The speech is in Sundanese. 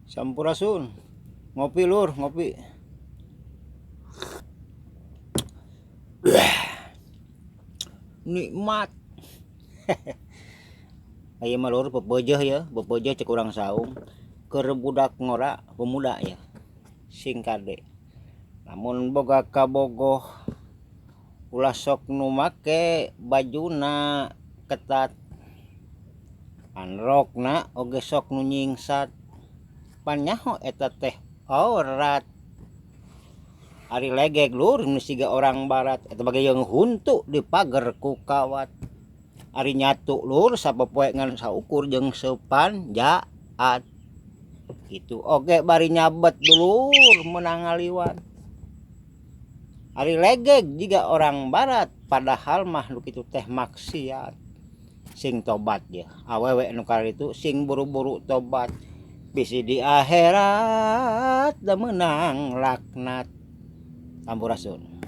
Sampurasun. Ngopi lur, ngopi. Nikmat. Ayeuna mah lur pepeujeuh ya, pepeujeuh cek urang saung. Keur budak ngora pemuda ya. Sing kade. Lamun boga kabogoh ulah sok nu make bajuna ketat. Panrokna oge sok nu nyingsat. Pan nyaho eta teh aurat. Ari legeg lur nu siga orang barat eta bage jeung huntu di pager ku kawat. Ari nyatu lur sapopoe ngan saukur jeung seupan jaat. Kitu oge bari nyabet dulur meunang ngaliwat. Ari legeg jiga orang barat padahal mah nu kitu teh maksiat. Sing tobat ye awewe nu kararitu sing buru-buru tobat. Bisi di akhirat da meunang laknat. Sampurasun.